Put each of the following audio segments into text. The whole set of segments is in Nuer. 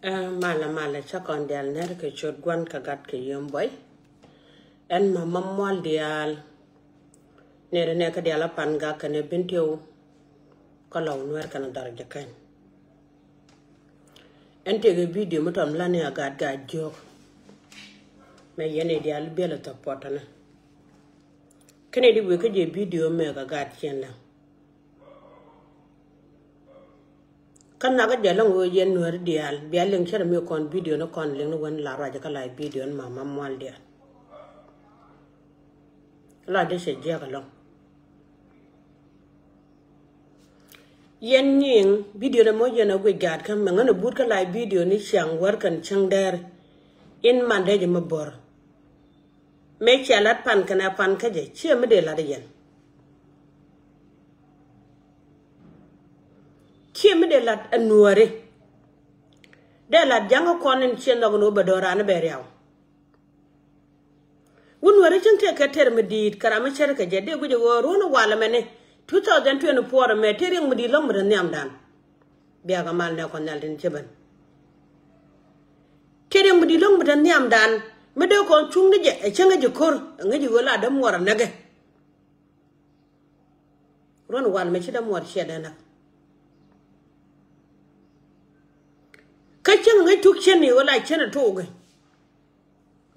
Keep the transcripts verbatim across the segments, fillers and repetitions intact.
Ɛ malɛ malɛ, cä kɔn diaal nɛr kɛ ciöt Gua̱n kɛ Gat kɛ Yiem Buɔy. Ɛn Mama Mual diaal. Nɛr nɛ kä diaal a pan gak kɛnɛ Bentiu. Kä Lɔw Nuɛr kɛnɛ dhɔr jɛ kɛn. Ɛn tëëkɛ bidio mi tɔm lani a gat gat jiök. Mɛ yɛn i̱ diaal biɛl ɛ thɔp pɔtɔnɛ. Kɛnɛ di wek kä jɛ bidio mɛ kɛ gat ciɛn la. Kä nakä jɛ lɔŋ ɣöö yɛn Nuääri diaal bia liŋ cärɛ mi kɔn bidio ni kɔn liŋ ni wen la ruacɛ kä la bidio ni Mama Mual diaal. La dee cɛ jiɛk ɛlɔŋ. Yɛn nyiŋ bidio ni mɔ yɛn a guic gaat kä mɛ ŋän a but kä la bidio ni ciaŋ wär kɛn cäŋ dɛɛr. In man dee jɛ mi bör. Mëë cia lat pan kɛnɛ pan kä jɛ ciɛ mi dee lat yɛn. Ciɛ mi dee lat ɛ Nuääri. Dee lat ja̱ŋ kä kɔn in ciɛ nhɔk ni wä bɛ do̱ran bɛ riaw. Wun Nuääri cäŋ tëë kɛ tɛr mi di̱i̱t kɛ ram mi cär kɛ jɛ dee guic ɛ ɣöö ruɔ̱n walɛ mɛni two thousand twenty-four mɛ tëë riɛŋ mi di̱i̱t lɔ̱ŋ mi te nhiamdan. Biakä mal nɛ kɔn nhial tin cä ben. Tëë riɛŋ mi di̱i̱t lɔ̱ŋ mi te nhiamdan mi dee kɔn cuŋ ni jɛ ɛ cäŋ ɛ jɛ ko̱r ɛ ŋäc ɛ ɣöö la dämuɔr ɛ näkɛ. Ruɔ̱n wal mɛ ci dämuɔr ciɛ dee näk. Kä cäŋ ŋäc tuk cien ni ɣöö la cien ɛ tuukɛ.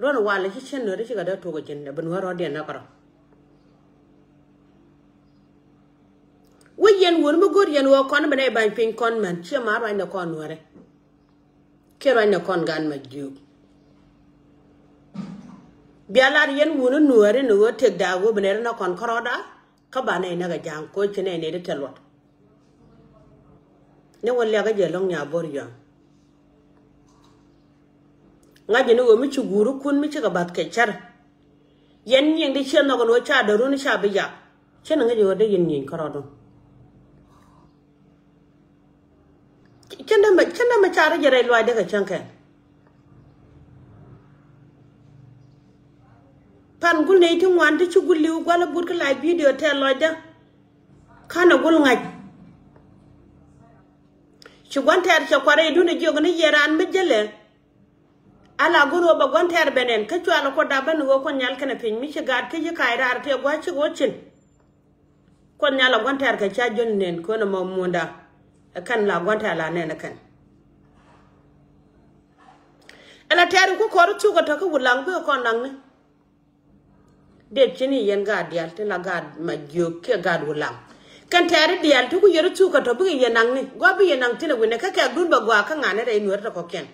Ruɔ̱n wal ci cien Nuääri cikɛ dee tuukɛ cin ɛ bi Nuäär rɔ̱diɛn näk kärɔ̱. Wä yɛn wun mi go̱r yɛn ɣöö kɔn bi nɛy ba̱ny piny kɔn män ciɛ ma ruacnɛ kɔn Nuääri. Kiɛ ruacnɛ kɔn gan ma jiök. Bia lar yɛn wun Nuääri ni ɣöö tëk daak ɣöö bi nɛy ri näk kɔn kärɔ̱da. Kä ba nɛy näk a ja̱a̱ŋ koc ci nɛy nɛy ti tɛl luɔt. Ni wä liakä jɛ lɔ̱ŋ nya bo̱r yɔ̱a̱ŋ. Ŋa̱c jɛ ni ɣöö mi ci guurikun mi cikɛ bath kɛ cär. Yɛn nyiŋ di ciɛ nhɔk ni ɣöö ca dɔ̱run ca bi yak. Cä ni ŋäc ɣöö dee yɛn nyieny kärɔ̱dun. Cä dämɛ cä dämɛ ca rɔ jɛ rɛy luaacdä kɛ cäŋ kɛn. Pan gul nɛy ti ŋuan ti ci gul li̱w gua̱l a but kä la bidio tɛɛr lɔcdä. Ka̱n a gul ŋa̱c. Ci gua̱n tɛɛr cɛ kuarɛ idun a jiök ni yɛ raan mi jälɛ. Ala gur ɣöö bɛ gua̱n tɛɛr ben ɛn kä cual ɛ kuɔt dap bä ni ɣöö kuɔn nyal kɛnɛ piny mi ci gaat kä yi ka̱a̱c raar tëë gua̱c cik ɣöö cin. Kuɔth nhial a gua̱n tɛ̈r kɛ ca jiön nɛn kön ɛmɔ muunda. Ɛ kɛn la gua̱n tɛ̈r la nɛn ɛ kɛn. Ɛn a tɛ̈r ku kɔr thuk ɛ tɔ̱ kä wulaŋ bikɛ kɔn naŋni. Dee cini yɛn gaat diaal tin la gaat ma jiök kiɛ gaat wulaŋ. Kɛn tɛ̈r diaal ti ku yɛr thuk ɛ tɔ̱ bikɛ yɛ naŋni gua̱ bi yɛ naŋ thin ɛ wi̱nɛ kä kɛɛk dun bɛ gua̱a̱ kä ŋa̱n ɛ rɛy nuɛr tɛ kɔ̱kiɛn.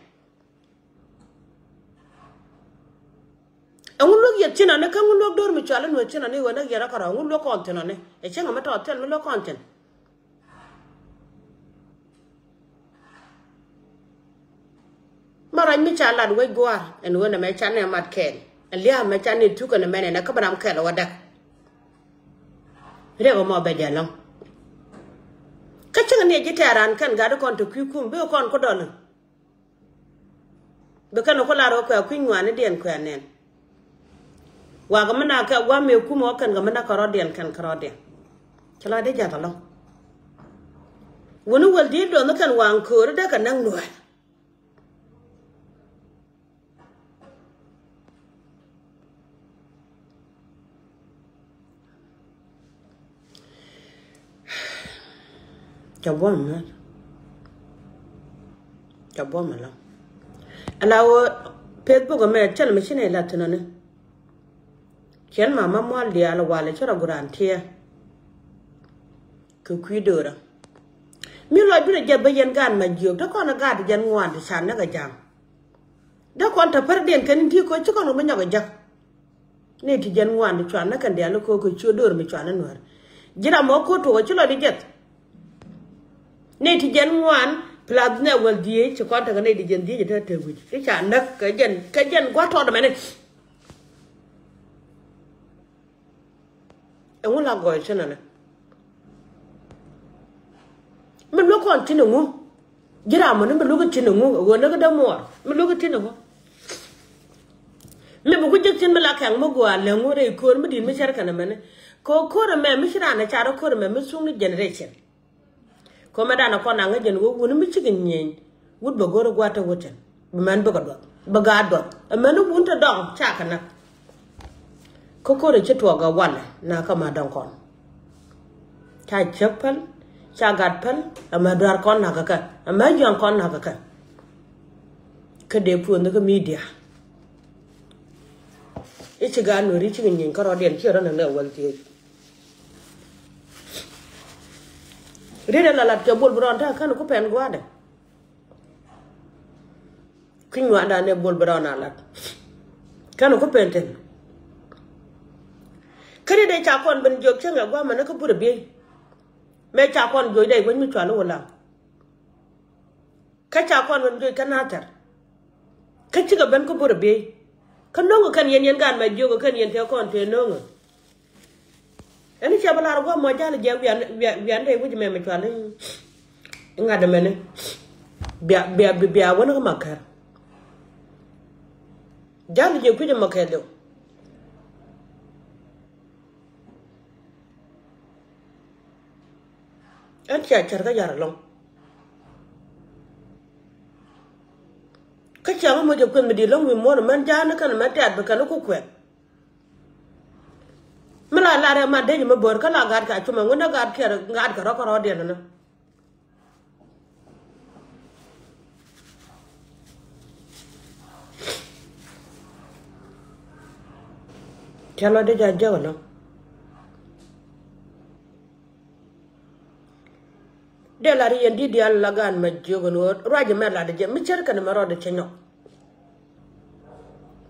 Ɛŋu luäk yɛ thinɔni kä ŋu luäk do̱r mi cual in wee thinɔni wee näk yɛn rɔ kärɔ̱ ɛŋu luäk kɔn thinɔni. Ɛ cäŋ ɛmɛ tɔɔth thil mi luäk kɔn thin. Ma ruac mi ca lat wec gua̱a̱r ɛn ɣöö nɛmɛ ca nɛ mat kɛɛl. Ɛ lia̱a̱ mɛ ca nɛ thuk ɛn ɛmɛn ɛn ɛ kä bi ram kɛɛl ɛ wä däk. Riɛk ɛmɔ bɛ jɛ lɔ̱ŋ. Kä cäŋ ni ɛ ji̱ tɛ̈ran kɛn gat kɔn te kui̱ kum bikɛ kɔn ku dɔl. Bi kɛn ku lar ɣä kuɛ kui̱ny ŋuani diɛn kuɛ nɛn. Wakɛ mi na kɛ gua̱ mëë kumɛ ɣä kɛn kɛ mi na kärɔ̱diɛn kɛn kärɔ̱diɛn. Cɛ la dee ja̱th ɛlɔ̱ŋ. Wuni wäl di̱i̱t duɔth ni kɛn waŋ kööri dee kɛ näk nuɛɛl. Ca buɔ̱m mɛ. Ca buɔ̱m ɛlɔ̱ŋ. Ala wä Facebook ɛmɛ cɛl mɛ ci nɛ la thinɔni. Cɛn ma ma mual diaal walɛ ci rɔ guran tiɛ. Kɛ kui̱ do̱rä mi lɔcdun ɛ jɛ bä yɛn gaat ma jiök te kɔn ɛ gaat jɛn ŋuan ti can näk ɛ ja̱a̱ŋ. Dee kɔn te pärdiɛn kɛn in ti koc ci kɔn kɛ mi nyɔk ɛ jäk. Nɛy ti jiɛn ŋuan ti cuan ni kɛn diaal ni ko̱o̱k kɛ ciö do̱r mi cuan ni nuäär. Ji̱ ram mɔ ko̱o̱t tuɔk ɛ ci lɔcdi jiɛth. Nɛy ti jiɛn ŋuan plus nɛ wäl dhieec ci kɔn tekɛ nɛy ti jiɛn dhieec ɛ te te wi̱c i̱ ca näk kɛ jɛn kɛ jɛn gua̱t tɔɔt ɛmɛni. Ɛŋu la gɔɔy cinɛ ni? Mi luäk kɔn tin ɛŋu? Ji̱ ram mɔni mi luäk tin ɛŋu? Ɛ ɣöö näk dämuɔɔr mi luäk tin ɛŋu? Mi bi ku jek tin mi la kɛŋ mi gua̱a̱ lɛ ŋu rɛy köör mi di̱i̱t mi cär kɛn ɛmɛni? Kɛ ɣöö köör ɛmɛ mi ci raan ɛ car ɛ köör ɛmɛ mi thuŋni generation. Kɛ ɣöö mɛ danɛ kɔn naŋ ɛ jɛn ɣöö wuni mi cikɛ nyieny. Wut bɛ go̱r ɛ gua̱a̱th te wut cɛn. Bɛ mɛn bikɛ duɔth. Bɛ gaat duɔth. Ɛ mɛn wun te dɔŋ ca kɛ näk. Kä ko̱r ɛ ci tuɔɔk ɛ walɛ na kä ma dɔŋ kɔn. Ca cäk päl, ca gat päl, ɛ mɛ duaar kɔn nakä kɛ. Ɛ mɛ jiɔn kɔn nakä kɛ. Kä dee puɔ̱n kä media. I̱ ci gaat nuɔ̱ri cikɛ nyieny kärɔɔdiɛn ciɛ rɔ nɛ nɛ wäl thiec. Riet ɛ la lat kɛ bol bi rɔɔn ta̱a̱ kän ku pɛn gua̱a̱dɛ. Kui̱ nyua̱a̱ndan ɛ bol bi rɔɔn a lat. Kän ku pɛn thin. Kä riet ɛ ca kɔn ben jiök cäŋ ɛ gua̱a̱mɛ ni kä burɛ biey. Mëë ca kɔn jiök dee wec mi cual i̱ wä la. Kä ca kɔn ben jiök kä nathɛr. Kä cikɛ ben kä burɛ biey. Kä no̱ŋɛ kɛn yɛn yɛn gaat mɛ jiök kɛn yɛn tëë kɔn tëë no̱ŋɛ. Ɛn cɛ bä lar gua̱a̱mɔ jal jiɛk wian, wian, wian dee wi̱c mɛmɛ cual i̱ ŋa̱t ɛmɛni. Bia, bia, bia, bia wän kä makɛr. Jal jiɛk kui̱c ɛmɔ kɛɛliw. Ɛn cia cär kä yar ɛlɔ̱ŋ. Kä cia ŋä moc ɛ kueth mi di̱i̱t lɔ̱ŋ wi̱i̱ muɔ̱ɔ̱n mɛn ja̱a̱n kɛn mɛn tɛ̈t bi kɛn ku kuɛth. Mi la lar ɛ man dec mi bo̱o̱r kä la gat kɛ acumɛ ŋun ɛ gat kɛ gat kɛ rɔ̱ kärɔ̱diɛn ɛnɔ. Cä lɔ dee jɛ jiäk ɛlɔ̱ŋ. Dee lar yɛn di̱t diaal la gaan mɛ jiök ɛn ɣöö ruac ɛmɛ lat jɛ mi cär kɛn mɛ rɔɔdɛ cɛ nyɔk.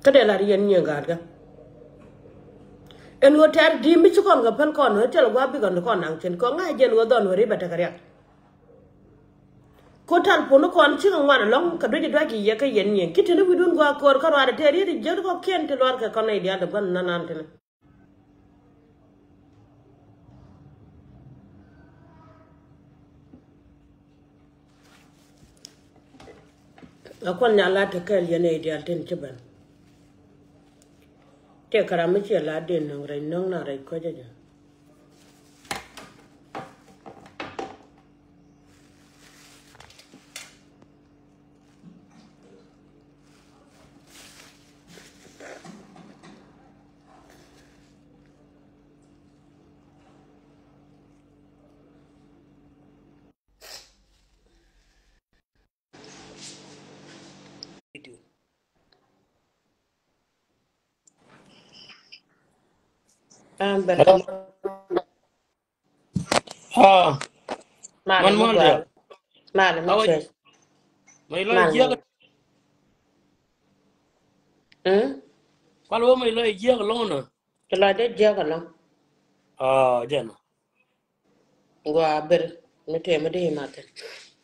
Kä dee lar yɛn nyiëë gaatkä. Ɛn ɣöö tɛ̈r di̱i̱m mi ci kɔn kɛ päl kɔn ɣöö thilɛ gua̱a̱p bikɔn ti kɔn naŋ cin kɔn ŋa̱c jɛn ɣöö dhɔn ɣöö ri bɛ tekɛ riak. Ku tal pun kɔn cikɛ ŋuan ɛlɔ̱ŋ kɛ duec duac kɛ yɛ kä yɛn nyiëë ki tini wi̱dun gua̱a̱k ko̱r kä ruaadɛ tɛ̈r riet jiäk kɔkiɛn ti luaar kɛ kɔn nɛy diaal ti gua̱n nanan tini. A kuan nya la te kɛɛl yɛn ɛ diaal tin ci ben. Tëë kɛ ram mi ciɛ la den nöŋ rɛy nöŋ na rɛy kuecä jɛ. Ah, bɛr. Hello. Ah. Mal man mi muɔl gɔaa. Diaal. Mal mi cuɛc. Mal jiäk. Mm? Kual wä ma ilɔ jiäk lɔŋ nɔ. Ci lɔ dee jiäk lɔŋ. Ah, jɛn. Gua ber mi tëë mi dee imath.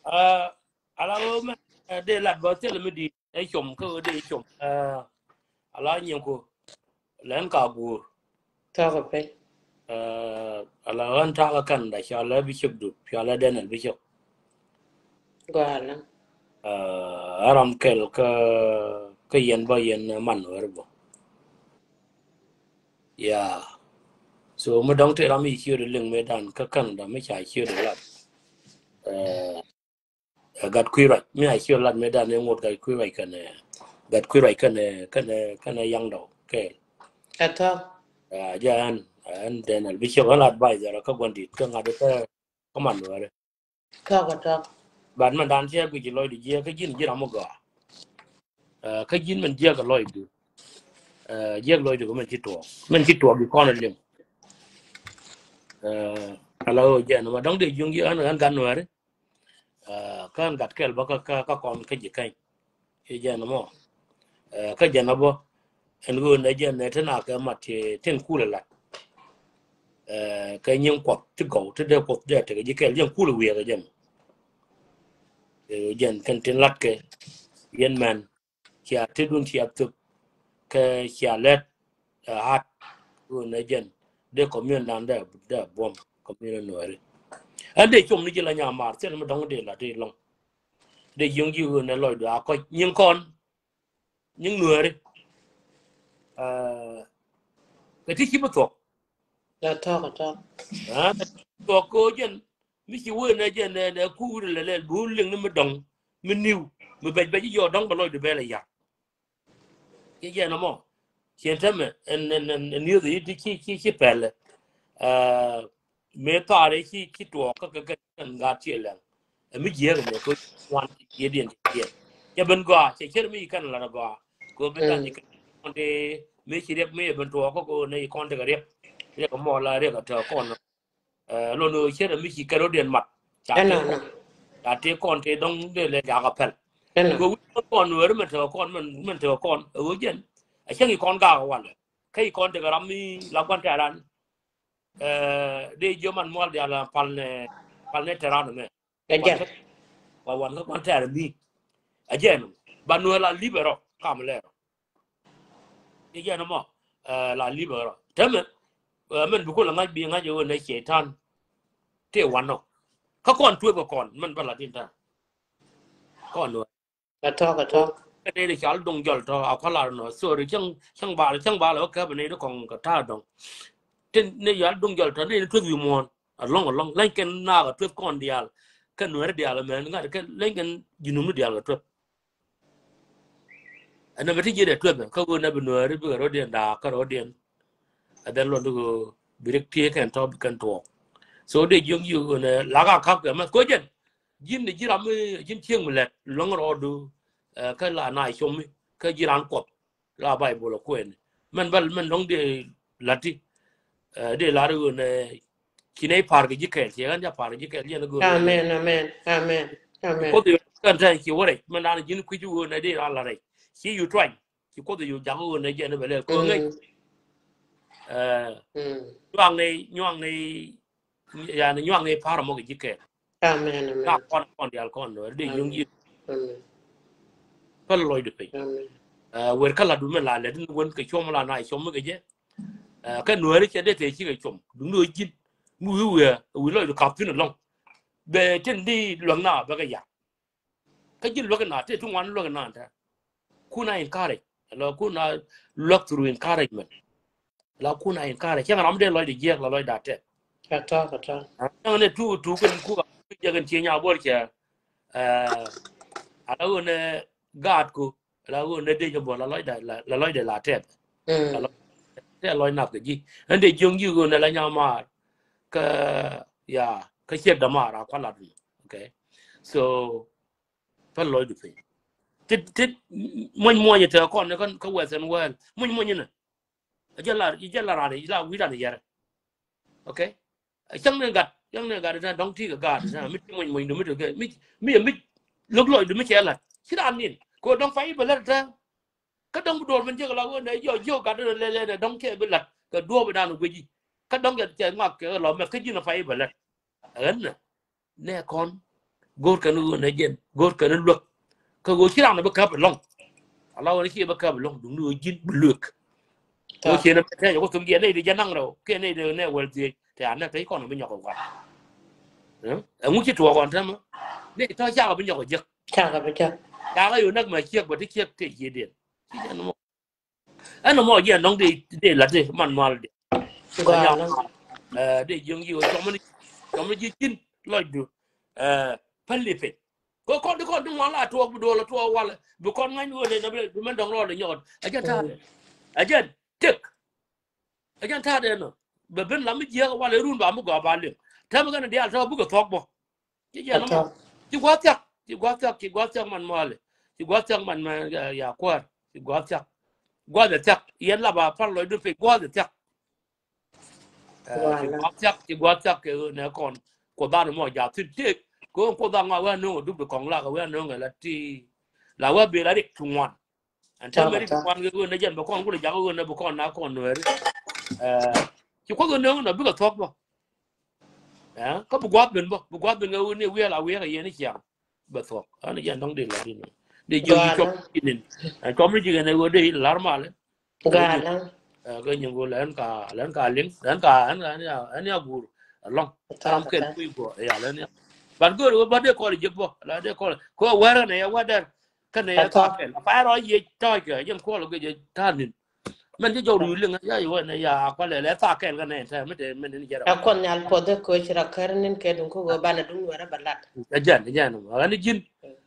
Ah, ala wä mɛ, eh, dee lat bä thil mi di ɛ com kä wä dee com. Eh, ala nyin ku lɛn ka guur. Thɔk piny. Eh, ala ɣän takä Canada cɔalɛ Bishop du, cɔalɛ Daniel Bishop. Gua la. Eh, ɛ ram kɛl kä, kä yɛn bä yɛn man wɛr bä. Yeah. So mi dɔŋ ti ram i̱ ciöt liŋ mi dan kä Canada mi ca ciöt lat. Eh, gat kui̱ ruac mi a ciöt lat mi dan i̱ ŋot gat kui̱ ruac kɛnɛ, gat kui̱ ruac kɛnɛ, kɛnɛ, kɛnɛ yaŋ dɔw kɛɛl. Ɛ tɔk. Ah, jɛ ɛn, ɛn Daniel Bishop ɛn advisor kä guandit kä ŋa̱t kä, kä man wɛrɛ. Tɔk ɛ tɔk. But mɛn dan ciɛ guic lɔcd jiɛ kä ji̱n ji̱ ram mi gɔaa. Eh, kä ji̱n mɛn jiɛk lɔcdu. Eh, jiɛk lɔcdu kɛ mɛn ci tuɔɔk. Mɛn ci tuɔɔk bi kɔn liŋ. Eh, ala ɣöö jɛn ma dɔ̱ŋ dee jiöŋ ji̱ ɣän, ɣän gat nuɛɛri. Eh, kä ɣän gat kɛl bä kä, kä, kä kɔn kä ji̱ kɛny. I̱ jɛn mɔ. Eh, kä jɛn a bä. Ɛn ɣöö nɛ jɛn nɛ ti na kɛ mat ti tin kulɛ lat. Eh, kɛ nyiŋ kuɔth ti gɔw ti dee kuɔth dee tekɛ ji̱ kɛl jɛn kulɛ wiɛɛkɛ jɛn. Eh, jɛn kɛn tin latkɛ yɛn mɛn. Cia tetdun cia thöp kɛ cia lɛt, eh, hat. Ɣöö nɛ jɛn dee community dan dee, dee buɔ̱m community nuɛɛri. Ɛn dee com ni ji̱ la nyamaar thil mi dɔ̱ŋ dee la dee lɔŋ. Dee yio̱ŋ ji̱ ɣöö nɛ lɔcdu a kɔc nyiŋ kɔn. Nyiŋ nuɛɛri. Eh, kɛ ti ci bi thuɔk. La tɔk, tɔk. Ah, thuɔk kɛ ɣöö jɛn mi ci wee nɛ jɛn nɛ, nɛ kuur lɛ lɛ buur liŋ ni mi dɔ̱ŋ mi niw. Mi bɛc bɛc i̱ yɔɔk dɔ̱ŋ bɛ lɔcdu bɛ lɛ ya̱r. Ci jɛn ɛmɔ. Ciɛn täämɛ ɛn ɛn ɛn ɛn youth i̱ ti ci ci ci pɛlɛ. Ɛ, mëë thaar i̱ ci ci tuɔɔk kä kɛ kɛ kɛn gaat ciɛ lɛŋ. Ɛ mi jiääk ɛmɛ kɛ wan ci jiääkdiɛn ci jiääk. Cɛ ben gɔaa cɛ cär mi ci kɛn lat gɔaa. Kɛ ben lat ci kɛn kɔn ti mëë ci riɛk mëë ben tuɔɔk kä kɛ nɛ ci kɔn tekɛ riɛk. Riɛk ɛmɔ la riɛk ɛ tɛk kɔn. Ɛ, lon ɣöö cärɛ mi ci kɛn rɔ̱diɛn mat. Ca tëë kɔn, ca tëë kɔn tëë dɔ̱ŋ dee lɛ jakä pɛl. Kɛ wi̱c kɔn kɔn weri mɛn tekɛ kɔn mɛn, mɛn tekɛ kɔn ɛ ɣöö jɛn. Ɛ cäŋ i̱ kɔn gakä walɛ. Kä i̱ kɔn tekɛ ram mi la gua̱n tɛ̈ran. Ɛ, dee jiö man mual dial pal nɛ, pal nɛ tɛ̈ran mɛ. Kɛ jɛn. Wa wan kä gua̱n tɛ̈r mi. Ɛ jɛn. Ba nuɛ la lip ɛ rɔ kam lɛ rɔ. I̱ jɛn ɛmɔ, ɛ, la lip ɛ rɔ. Täämɛ, ɛ, mɛn bi kulɛ ŋa̱c bi ŋa̱c ɛ ɣöö nɛ cɛy-tan. Tëë wanɔ. Kä kɔn tueek kɛ kɔn, mɛn bä la tin ta̱a̱. Kɔn nuɛ. Kɛ tɔ̱, kɛ tɔ̱. Kɛ nɛy di cal duŋ jɔl tɔ̱, a kɔlar nɔ. Sorry, cäŋ, cäŋ bal, cäŋ bal ɛ wä kɛp nɛy di kɔŋ kɛ ta̱a̱ dɔŋ. Tin nɛy cal duŋ jɔl tɔ̱, nɛy di tueek wi̱i̱ muɔ̱ɔ̱n. Alɔŋ, alɔŋ. Leny kɛn naak ɛ tueek kɔn diaal. Kɛ nuɛɛri diaal mɛn ŋa̱t kɛ leny kɛn ji̱ num ni diaal kɛ tueek. Ɛn nɛmɛ ti ji̱ dee tuepɛ kä ɣöö nɛ bi nuääri bikɛ rɔ̱diɛn da̱a̱k kä rɔ̱diɛn. Ɛ dhɛn luɔ̱n ti ɣöö bi rik tiee kɛn tɔ̱ bi kɛn tuɔɔk. So dee jiöŋ ji̱ ɣöö nɛ lak a ka̱p kɛ mɛth koc jɛn. Ji̱n ni ji̱ ram mi ji̱n cieŋ mi lɛt luäŋ rɔɔdu. Ɛ, kä la na com mi kä ji̱ ran kuɔth. La Baibol ɛ kuɛɛni mɛn bäl mɛn dɔ̱ŋ dee la̱t ti. Ɛ, dee la̱r ɣöö nɛ ci nɛy pa̱a̱r kɛ ji̱ kɛɛl, ci ɣän ca pa̱a̱r kɛ ji̱ kɛɛl, yɛn ɛ go̱o̱r. Amen, amen, amen, amen. Kuoth yɛ kɛn tɛn ci wä rɛc mɛn dan ji̱n kui̱c ɣöö nɛ dee ran la rɛc. Ci yu tuany ci Kuoth yɛ yu ja̱k ɣöö nɛ jɛn ɛ bɛ lɛl kɛ ɣöö ŋäc. Ɛ, nyuak nɛy, nyuak nɛy, yani nyuak nɛy pa̱a̱r ɛmɔ kɛ ji̱ kɛɛl. Amen, amen. Ka kɔn, kɔn diaal kɔn nuɛɛr dee nyuŋ ji̱. Amen. Päl lɔcdu piny. Amen. Ɛ, wer kä la dun mɛ la lɛ din wen kɛ com la na com mi kɛ jɛ. Ɛ, kä nuääri cɛ dee tëë cikɛ com duŋdu ji̱n. Mi wi̱i̱ wi̱i̱ wi̱i̱ lɔcdu kap thi̱n ɛlɔ̱ŋ. Bɛ tin di luäk na bɛ kɛ ya̱r. Kä ji̱n luäk na tëë ti ŋuan luäk na tɛ. Kun a encourage. Ala kun a luäk through encouragement. Ala kun a encourage. Cäŋ ram dee lɔcdɛ jiɛk la lɔcdɛ tɛth. Kɛ tɔ̱, kɛ tɔ̱. Cäŋ ni tu, tu kɛn kuk a jiɛk kɛn cie nya buɔr cɛ. Ɛ, ala ɣöö nɛ gaat ku. La ɣöö nɛ dee jɛ bɔ la lɔcdɛ la, la lɔcdɛ la tɛth. La lɔcdɛ tɛth lɔc nath kɛ ji̱. Ɛn dee jiöŋ ji̱ ɣöö nɛ la nya maar. Kä ya kä ciek dämaar a kualat. Okay. So päl lɔcdu piny. Tit, tit muɔny muɔny te kɔn kä, kä Western world. Muɔny muɔny inɛ. A jɛ la, a jɛ la ran, la wi̱i̱ ran yɛrɛ. Okay. Cäŋ ni gat, cäŋ ni gat ita dɔŋ ti kɛ gat ita mi ti muɔny muɔnydu mi ti kɛ mi, mi, mi lo̱k lɔcdu mi cɛ lat. Ci ran nin kɛ dɔŋ pay bɛ lat ita. Kä dɔŋ bi duɔl min jek la ɣöö nɛ jiɔ jiök gat ita lɛ lɛ nɛ dɔŋ cɛ bi lat kɛ duɔɔp idan guici. Kä dɔŋ cɛ, cɛ ŋak kɛ lɔ mɛ kä ji̱n a pay bɛ lat. Ɣän nɛ nɛ kɔn go̱o̱r kɛn ɣöö nɛ jɛn go̱o̱r kɛn luäk. Kä ɣöö ci ran bi käp ɛlɔ̱ŋ. Ala ɣöö ni ci bi käp ɛlɔ̱ŋ duŋni ɣöö ji̱n bi luek. Ɣöö ciɛ ni mɛ tɛɛc ɣöö thum jiɛ nɛy di jɛ naŋ rɛw kiɛ nɛy di nɛ wɛl thiec tɛ a nɛ tɛc kɔn bi nyɔk ɛ gua̱n. Ɛŋu ci tuɔɔk ɣɔn tɛmɛ nɛy tɔ̱ cakɛ bi nyɔk ɛ jiäk. Cakɛ bi cak. Cakɛ yo̱ näk mɛ ciek bä ti ciek tëë jiëëdiɛn. Ci jɛn mɔ. Ɛn ɛmɔ jiɛn dɔ̱ŋ dee, dee la̱t dee man mal dee. Gɔaa. Ɛ, dee jiöŋ ji̱ ɣöö cɔmni, cɔmni ji̱ ji̱n lɔcdu. Ɛ, päl i̱ piny. Kɛ kɔn di kɔn di ŋuan la tuɔɔk bi duɔl la tuɔɔk walɛ bi kɔn ŋa̱ny ɣöö nɛ na bi mɛn dɔ̱ŋ rɔɔdɛ nyɔɔt. Ɛ jɛn ta̱a̱dɛ. Ɛ jɛn tëk. Ɛ jɛn ta̱a̱dɛ nɔ bɛ ben la mi jiääk walɛ run ba mi gɔaa ba liŋ. Tɛmɛ kɛn diaal tɔ̱ bikɛ thuɔ̱k bɔ. Ci jɛn ɛmɔ. Ci gua̱a̱th thiak, ci gua̱a̱th thiak, ci gua̱a̱th thiak man muali. Ci gua̱a̱th thiak man mɛ ya kuäär. Ci gua̱a̱th thiak. Gua̱a̱th ɛ thiak. Yɛn la ba pal lɔcdu piny gua̱a̱th ɛ thiak. Ɛ, ci gua̱a̱th thiak, ci gua̱a̱th thiak kɛ ɣöö nɛ kɔn. Kuoth dan mɔ jath thi̱n tëëk. Kɛ ɣöö kuoth dan ŋɔak wee no̱o̱ŋ ɛ dup di kɔŋ lak wee no̱o̱ŋ ɛ la ti. La wee ben la rik ti ŋuan. Ɛn täämɛ ri ti kuan kɛ ɣöö nɛ jɛn bɛ kɔn kulɛ jakä ɣöö nɛ bɛ kɔn na kɔn nuɛɛri. Ɛ, ci kuoth ɣöö nɛ ɣöö nɛ bikɛ thuɔ̱k bä. Ɛ, kä bi gua̱a̱th ben bä, bi gua̱a̱th ben kɛ ɣöö nɛ wiɛl a wiɛk a yɛn i̱ ciaŋ. Bɛ thuɔ̱k. An jɛn dɔ̱ŋ dee la din. Dee jiök ji̱ cɔm ji̱ nin. Ɛn cɔm ni ji̱ kɛn ɛ ɣöö dee i̱ lar malɛ. Gaa naŋ. Ɛ, kä nyin go̱o̱l ɛn ka, ɛn ka liŋ, ɛn ka, ɛn ka, ɛn ya, ɛn ya guur ɛlɔ̱ŋ. Ram kɛn kui̱ guɔ ya lɛn ya. Ban go̱o̱l wä ba dee kɔl jiäk bä la dee kɔl kɛ wä wɛr kɛn ya wä dɛr. Kɛn ya thaak kɛl a pay rɔ yiec ta̱a̱c kɛ jɛn kuɔl kɛ jɛ ta̱a̱ ni̱n. Mɛn ci jɔw ri liŋ ya yi wä nɛ ya a kualɛ lɛ thaak kɛl kɛn nɛ tɛ mi te mɛn ni jɛ rɔ. A kuɔn nyal puɔth dee koc ra kär ni̱n kɛ duŋ kä wä banɛ duŋ wɛrɛ bɛ lat. Ɛ jɛn, ɛ jɛn wä ɣän ji̱n.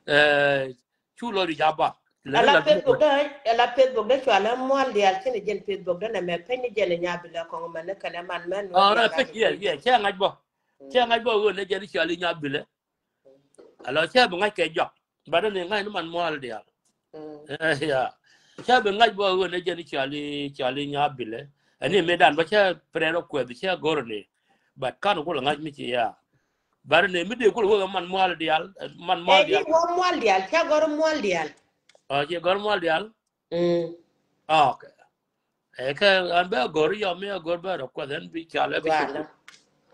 Ɛ, cu lɔcdu ca ba. Ala Facebook dä, ala Facebook dä cualɛ mual dial cini jɛn Facebook dä nɛ mɛ peny ni jɛn nya bilɛ kɔŋ mɛ ni kɛnɛ man mɛ nu. Ala peny, yeah, yeah, cɛ ŋa̱c bɔ. Cɛ ŋa̱c bɔ ɣöö nɛ jɛn cuali nya bilɛ. Ala cɛ bi ŋa̱c kɛ jɔak. Ba dä ni ŋa̱c ni man mual dial. Eh, yeah. Cɛ bi ŋa̱c bɔ ɣöö nɛ jɛn cuali, cuali nya bilɛ. Ɛni mi dan ba cɛ prɛn rɔ kuɛth cɛ gor ni. But kan kul ŋa̱c mi ci ya. Bari ne mi dee kul wek man mual dial, eh, man mual dial. Wä mual dial, ca gɔr mual dial. Ah, ci gɔr mual dial. Mm. Ah, okay. Eh, kɛ an bɛ gɔr yɔ mi a gɔr bɛ rɔ kuɛth ɛn bi ca lɛ bi cuk. Guala.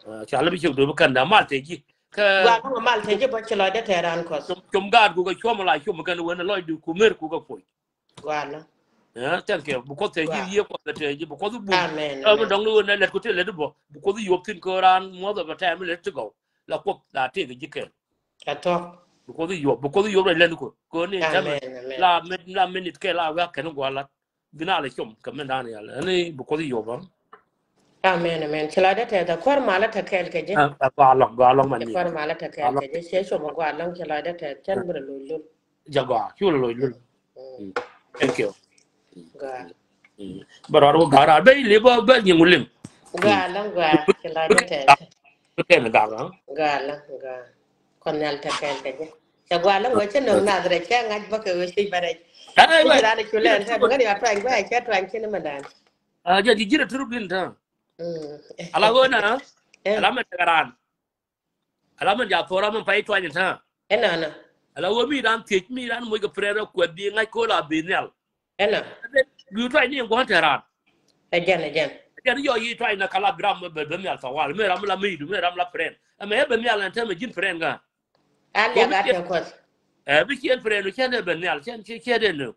Ah, ca lɛ bi cuk du bi kɛn da mal te ji. Kɛ guala mal te ji bɔ ci lɔcdä tɛ ran kɔs. Cum, cum gaat ku kɛ cuɔm la cum kɛn wen lɔcdu ku mer ku kɛ puɔc. Guala. Eh, thank you. Because te ji̱ ye kuɔth te ji̱, because bu. Amen, amen. Dɔŋ ni wä nɛ lɛt ku te lɛt bɔ. Because yuɔp thin kɛ ran muɔth of a time lɛt ti gɔw. La kuɔth la te ji̱ kɛn. Atɔ. Because yuɔp, because yuɔp lɛt ku. Ko ni tɛmɛ. Amen, amen. La min, la minute kɛ la wä kɛn guala. Bina la com kɛ min dan yal. Ani because yuɔp. Amen, amen. Ci la de te da kuar mala ta kɛl kɛ ji̱. Ah, gualɔŋ, gualɔŋ man ni. Kuar mala ta kɛl kɛ ji̱. Ci com gualɔŋ ci la de te. Cɛn bra lul lul. Ja gɔaa, cu lɔ loc lul. Mm. Thank you. Gɔaa. Mm. Bɛ rɔɔd wä gɔaa rɔɔd bɛ ili bä bɛ nyiŋ wä lim. Gɔaa lɔŋ gɔaa, ci lɔc dee tɛth. Bɛ kɛn gɔaa lɔŋ. Gɔaa lɔŋ gɔaa. Kɔn nhial te kɛn kɛ jɛ. Cɛ gɔaa lɔŋ wä cɛ nöŋ nath rɛc cɛ ŋa̱c bä kɛ wä ci bä rɛc. Ai wɛ. Ci raan cu lɛn tɛ bä ŋäni a tuany bä cɛ tuany ci ni mɛ dan. A jɛ ji̱ ji̱ rɛ tur bin tɛ. Mm. Ala wä na. Eh. Ala mɛ tɛ raan. Ala min ja thora min pay tuany ta. Ɛnɔnɔ. Ala wä mi ran thiec mi ran moc kɛ prɛt rɛ kuɛth bi ŋa̱c ko̱l a bi nhial. Ɛnɔ. Bi tuany ni gua̱n te ran. Ɛ jɛn, ɛ jɛn. Ɛ jɛn yɔ yi tuany na kala bi ram bɛ, bɛ nhial thawal. Mi ram la mi du, mi ram la prɛt. Ɛmɛ ɛ bɛ nhial ɛn tɛmɛ ji̱n prɛt ŋa. An ya gat tɛ kuɔth. Ɛ bi ciɛn prɛt du cɛn ɛ bɛ nhial, cɛn, cɛn, cɛn ɛ nö.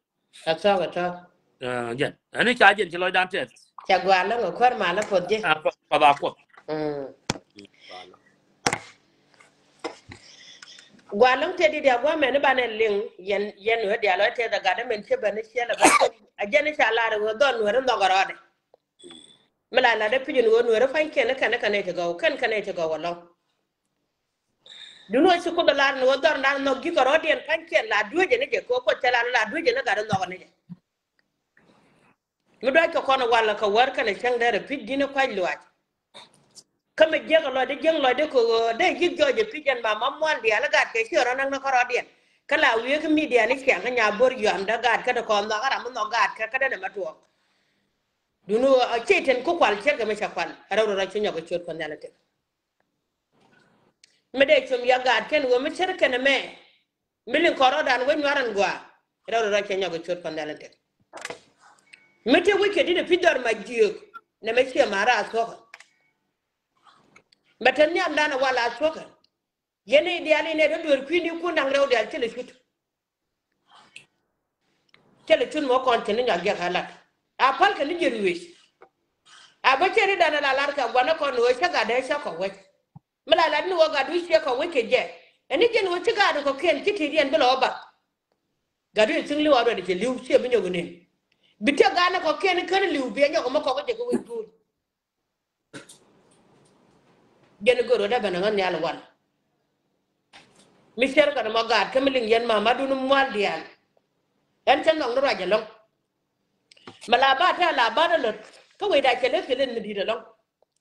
Ɛ thɔk, ɛ thɔk. Ɛ, jɛn. Ɛn i̱ ca jɛn ci lɔcdan tɛth. Ca gua̱a̱r läŋ ɛ kuäär malä puɔth jɛ. Ɛ, pa, pa ba kuɔth. Mm. Gua̱a̱r läŋ tëë di̱t ya gua̱a̱r mɛn i̱ banɛ liŋ yɛn, yɛn wee diaal wee tɛth ɛ gat ɛmɛn ciɛ bɛn i̱ ciɛl ɛ bä. Ɛ jɛn i̱ ca lar ɛ wee dhɔl nuɛɛr in nhɔk ɛ rɔɔdɛ. Mi la lat ɛ pi̱c in wee nuɛɛr i̱ pa̱nykiɛn i̱ kɛn i̱ kɛn i̱ ti gɔw, kɛn kɛn i̱ ti gɔw ɛlɔ̱ŋ. Duŋni wä ci Kuoth ɛ lar ni wä dhɔr nan nhɔk ji̱ kärɔ̱diɛn pa̱nykiɛn la duecɛ ni jɛ kɛ Kuoth cɛ la ni la duecɛ ni gat ɛ nhɔk ni jɛ. Mi duac kɛ kɔn ɛ wal kɛ wär kɛnɛ cäŋ dee rɛ pi̱c di̱n ɛ kuac luaac. Kä mi jiäk ɛ lɔcdɛ jiäk lɔcdɛ kɛ ɣöö dee ji̱k jɔɔc ɛ pi̱c ɛn mama mual diaal ɛ gat kɛ ci ɛ rɔ näk ni kärɔ̱diɛn. Kä la wiee kä midia ni ciaŋ kä nya bo̱r yuamdä gat kä ti kɔn nhɔk kä ram mi nhɔk gat kä kä dee nɛ mɛ tuɔɔk. Duŋni wä a cey ten kä kual cɛr kɛ mi ca kual ɛ rɛw rɔ rɔ ci nyɔk ɛ ciöt Kuɔth Nhial ɛ tek. Mi dee com ya gaat kɛn ɣöö mi cär kɛn ɛmɛ. Mi liŋ kɔn rɔɔdan wä nyuar ɛn gɔaa. Rɛw rɔ rɔ cɛ nyɔk ɛ ciöt Kuɔth Nhial ɛn tek. Mi te wi̱c kɛ di̱t ɛ pi̱c dhɔr ma jiök nɛ mɛ ciɛ ma raar thuɔ̱kä. Mɛ te nhiamdan ɛ wal a thuɔ̱kä. Yɛn i̱ diaal inɛ te dueer kui̱ni kun da̱ŋ rɛw diaal thilɛ cut. Thilɛ cut mɔ kɔn cɛ ni nyɔak jiɛk a lat. A päl kɛ ni jiɛt wi̱i̱c. A bä cɛ ri̱dan ala lar kɛ gua̱n ni kɔn ni ɣöö cä gat dee cä kɔ wec. Mi la lat ni ɣöö gat wi̱i̱ ciɛ kɔ wec kɛ jɛ. Ɛn ni jɛn ɣöö ci gat kɔ kiɛn ci ti̱i̱t yɛn bi lɔ wä bath. Gat wi̱i̱ thi̱ŋ li̱w a ruɛt cɛ li̱w ciɛ bi nyɔk ni. Bi tiɛ gat ni kɔ kiɛn kä ni li̱w bi ɛ nyɔk mɔ kɔk jɛ kɛ wec duul. Jɛn i̱ gör wä dee ben ɛ ŋäth nhial wal. Mi cär kɛn mɔ gaat kä mi liŋ yɛn mamadun mual diaal. Ɛn cä nhɔk ni ruac ɛlɔ̱ŋ. Mɛ la ba tɛ̈ la ba dee lät kä wecda cɛ lät kɛ lät mi di̱i̱t ɛlɔ̱ŋ.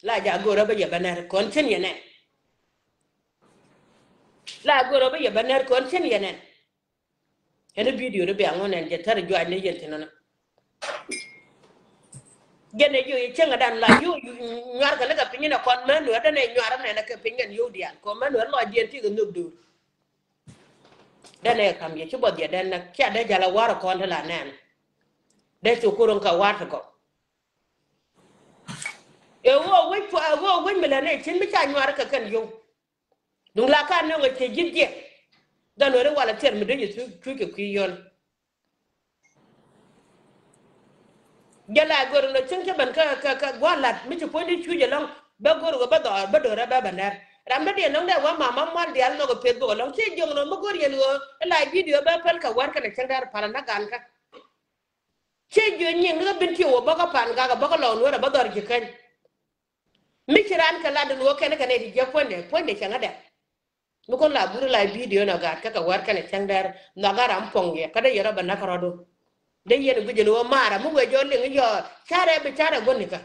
La jaak gör wä bä yɛ bä nɛr kɔn cin yɛ nɛn. La gör wä bä yɛ bä nɛr kɔn cin yɛ nɛn. Ɛn i̱ bidio ni bia ŋuɔ̱n ɛn jɛ thär i̱ juac ni yɛn ti nɔnɔ. Jɛn ɛ jiök i̱ cieŋädan la yio̱w nyuarkɛ ni kɛ piny inɛ kɔn män nuɛr dɛn ɛ nyuar ɛmɛ nɛ kɛ piny kɛn yio̱w diaal kɔn män nuɛr lɔcdiɛn ti kɛ nhök do̱r. Dɛn ɛ ka̱m yɛ ci buɔth yɛ dɛn nɛ cia dee jal ɛ war ɛ kɔn ti la nɛn. Dee cu kur in kɛ war ti gɔw. Ɛ ɣöö wec ɛ ɣöö wec mi lɛ nɛ cin mi ca nyuar kɛ kɛn yio̱w. Duŋ la ka nöŋ a cɛ ji̱ jiɛk. Dhan weri wal a thiɛr mi dee yɛ thuc kɛ kui̱ yɔl. Jɛ la gör lɔ cieŋ cä ben kä kä kä gua̱a̱r la̱t mi ci puɔ̱nyni cuc ɛlɔ̱ŋ bä gör kɛ bä dhɔr bä do̱rɛ bä bä nɛr. Ram dädiɛn nɔŋ dee wä mama mual diaal nhɔk ɛ peth bok ɛlɔ̱ŋ ci jiök nɔ mi gör yɛn ɣöö ɛ la bidio bä päl kɛ wär kɛnɛ cäŋ dɛr pal ɛn na gan kä. Ci jiök nyiŋ ni kä bin ti wä bä kä pan gak ɛ bä kä lɔɔk nuɔ̱ɔ̱r ɛ bä dhɔr ji̱ käny. Mi ci raan kɛ lat in ɣöö kɛn kɛ nɛy ti jiäk puɔ̱nydɛ puɔ̱nydɛ cɛ ŋädɛ. Mi kɔn la buri la bidio nɔ gaat kä kɛ wär kɛnɛ cäŋ dɛr nhɔk a ram puɔ̱ŋ yɛ kä dee yɛ rɔ bɛ näk rɔɔdu. Dee yɛn guic ni wä mara mi wee jɔ liŋ yɔ carɛ bi carɛ guɔ̱n ni kä.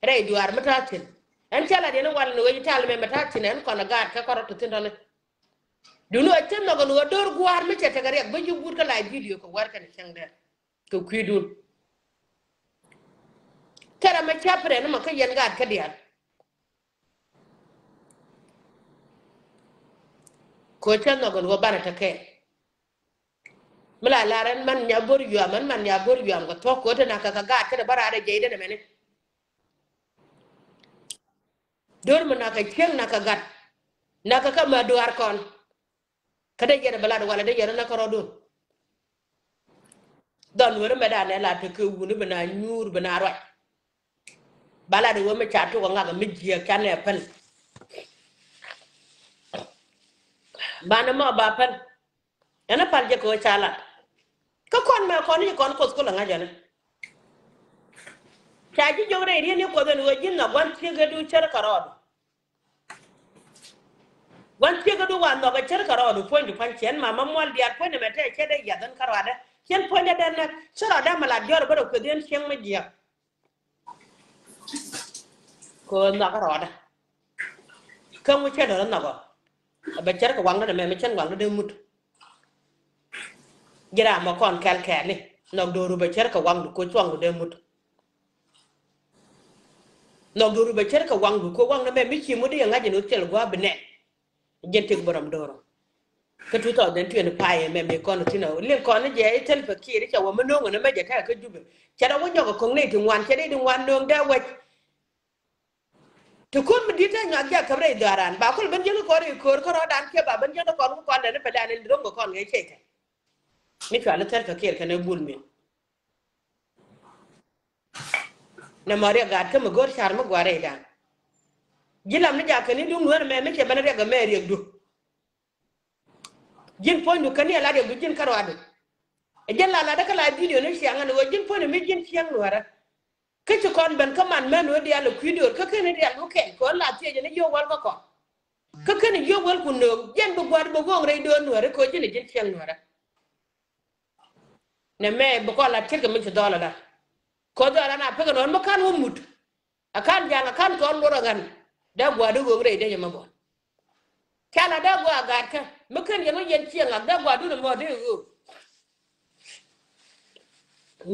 Rɛy duaar mi ta̱a̱ thi̱n. Ɛn cä la diɛn i̱ wal ni wec i̱ tal mɛ mɛ ta̱a̱ thi̱n ɛn kɔn ɛ gaat kä kɔrɔ ti thi̱n tɔ̱ni. Duni ɛ cä nhɔk ɛn ɣöö do̱r gua̱a̱r mi cɛ tekɛ riɛk bä ji̱ guut kä la bidio kɛ wär kɛn cäŋ dɛr kɛ kui̱dun. Kɛ ram ɛ cä pirɛ ni mɔ kä yɛn gaat kä diaal. Kɛ ɣöö cä nhɔk ɛn ɣöö banɛ tekɛ. Mi la lar ɛn man nya bo̱r yuam, ɛn man nya bo̱r yuam kɛ thuɔ̱k kɛ ɣöö te nak kɛ kɛ gaat kɛnɛ bä raadɛ jɛy den ɛmɛni. Do̱r mi nak kɛ cieŋ nak kɛ gat nak kɛ kä ma duaar kɔn. Kä dee yɛn bɛ lat walɛ dee yɛn nak kɛ rɔɔdun. Dhɔn weri mɛ danɛ la tekɛ wuni bi na nyuur bi na ruac. Ba lat wee mi ca tuk ɛ ŋak mi jiɛk canɛ pɛn. Banɛ mɔ ba pɛn. Ɛn a pal jɛ kɛ wä ca lat. Kä kɔn mɛ kɔn i̱ kɔn kuoth kulɛ ŋa̱c ɛn. Ca ji̱ jiök rɛy riet ni kuoth ɛn ɣöö ji̱n nhɔk gua̱n cieŋ kɛ du cär kɛ rɔɔdu. Gua̱n cieŋ kɛ du wa nhɔk ɛ cär kɛ rɔɔdu puɔ̱nydu pa̱ny ciɛn ma ma mual diaal puɔ̱ny ɛmɛ tɛ cɛ dee yath ɛn kä ruadɛ. Ciɛn puɔ̱nydɛ dɛn nɛ cä rɔɔdɛ mɛ lat jɔr bä rɔ kueth yɛn cieŋ mi jiäk. Kɛ ɣöö nhɔk rɔɔdä. Kä ŋu cɛ lɔr nhɔkɔ. Bɛ cär kɛ waŋdä nɛ mɛ mi cän waŋdä dee mut. Ji̱ ram mɔ kɔn kɛl kɛɛli nhɔk do̱ru bɛ cär kɛ waŋdu koc waŋdu dee mut. Nhɔk do̱ru bɛ cär kɛ waŋdu koc waŋdä mɛ mi ci mut i̱ ŋa̱c in wä thil gua̱a̱ bi nɛn. Jɛn tëk bä rɔm do̱rɔ. Kä two thousand twenty-five mɛ mi kɔn thin ɔ liŋ kɔn jɛ i̱ thil pɛ kiɛɛr i̱ ca wä mi no̱o̱ŋ ɛn ɛmɛ jɛ kɛ kä Jubɛ. Cɛ rɔ wä nyɔk ɛ ko̱ŋ nɛy ti ŋuan cɛ rɛy ti ŋuan no̱o̱ŋ dee wec. Ti ko̱r mi di̱t te nyuak jiak käp rɛy dhɔaaran ba kul ben jiäk kɔr i̱ ko̱r kärɔɔdan kiɛ ba ben jiäk kɔr kɔn lɛn i̱ pɛ lɛn i̱ ro̱ŋ kɛ kɔn ŋäc cɛy kɛ. Mi cual i̱ thil pɛ kiɛɛr kɛn i̱ bul mi. Nɛ mɔ riɛk gaat kä mi go̱o̱r car mi gua̱a̱r rɛydan. Ji̱ lam ni jakä ni duŋ nuäär mɛ mi cɛ ben riɛk ɛmɛ riɛkdu. Ji̱n puɔ̱nydu kä ni ala riɛkdu ji̱n kä ruaadu. Ɛ jɛn la latdä kä la bidio ni ciaŋ ɛn ɣöö ji̱n puɔ̱nydu mi ji̱n ciaŋ nuäärä. Kä ci kɔn ben kä man män wä diaal ɛ kui̱ döör kä keni riɛk wä kɛl kɛ ɣöö la thiecä ni yio̱w wäl kä kɔn. Kä keni yio̱w wäl ku nööŋ jiɛn bi gua̱a̱r bi ɣööŋ rɛy döör nuäärä kɛ ɣöö ji̱n ɛ ji̱n ciaŋ nuäärä. Nɛ mɛ bi kɔn la ti̱t kɛ mi ci dhɔl ala. Kɔ dhɔl ana pekɛ nɔn mi kan wä mut. A kan ja̱ŋ a kan kɔn lor a ɣän. Dee gua̱a̱du ɣöök rɛy dee yɛ mɛ bɔl. Ca la dee gua̱a̱ gat kä mi ken yɛn wä yɛn cieŋ ŋak dee gua̱a̱du ni mɔ dee ɣöök.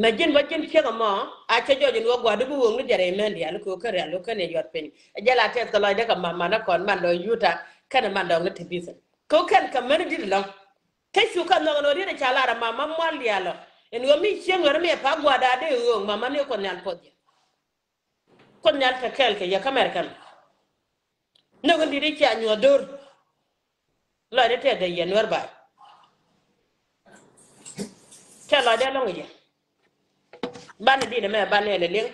Mɛ ji̱n bä ji̱n cieŋ ɛmɔ a cɛ jɔc in wä gua̱a̱du bi ɣöök ni jɛ rɛy mɛn diaal kɛ ɣöök kä rial ɣöök kä ni yuɔt piny. Ɛ jɛ la tɛth kɛ lɔcdɛ kɛ man man ɛ kɔn man dɔ̱ŋ yuta kɛnɛ man dɔ̱ŋ ni ti bithɛ kɛ ɣöök kɛn kɛ mɛn di̱t ɛlɔ̱ŋ. Kä cu kɛ nhɔk ɛn ɣöö riet ɛ ca lar ɛ mama mual diaal ɔ ɛn ɣöö mi cieŋ ɣöö ri mi ɛ pa̱a̱k gua̱a̱da dee ɣöök mama ni Kuoth Nhial puɔth jɛ. Kuoth Nhial te kɛɛl kɛ yɛ kä American. Nhök in di̱t i̱ cia nyuɔ̱th do̱r. Lɔcdɛ tɛth dee yɛ Nuɛr ba̱a̱. Tɛ lɔcdɛ lɔ̱ŋ i̱ yɛ. Banɛ di̱t ɛmɛ banɛ lɛ liŋ.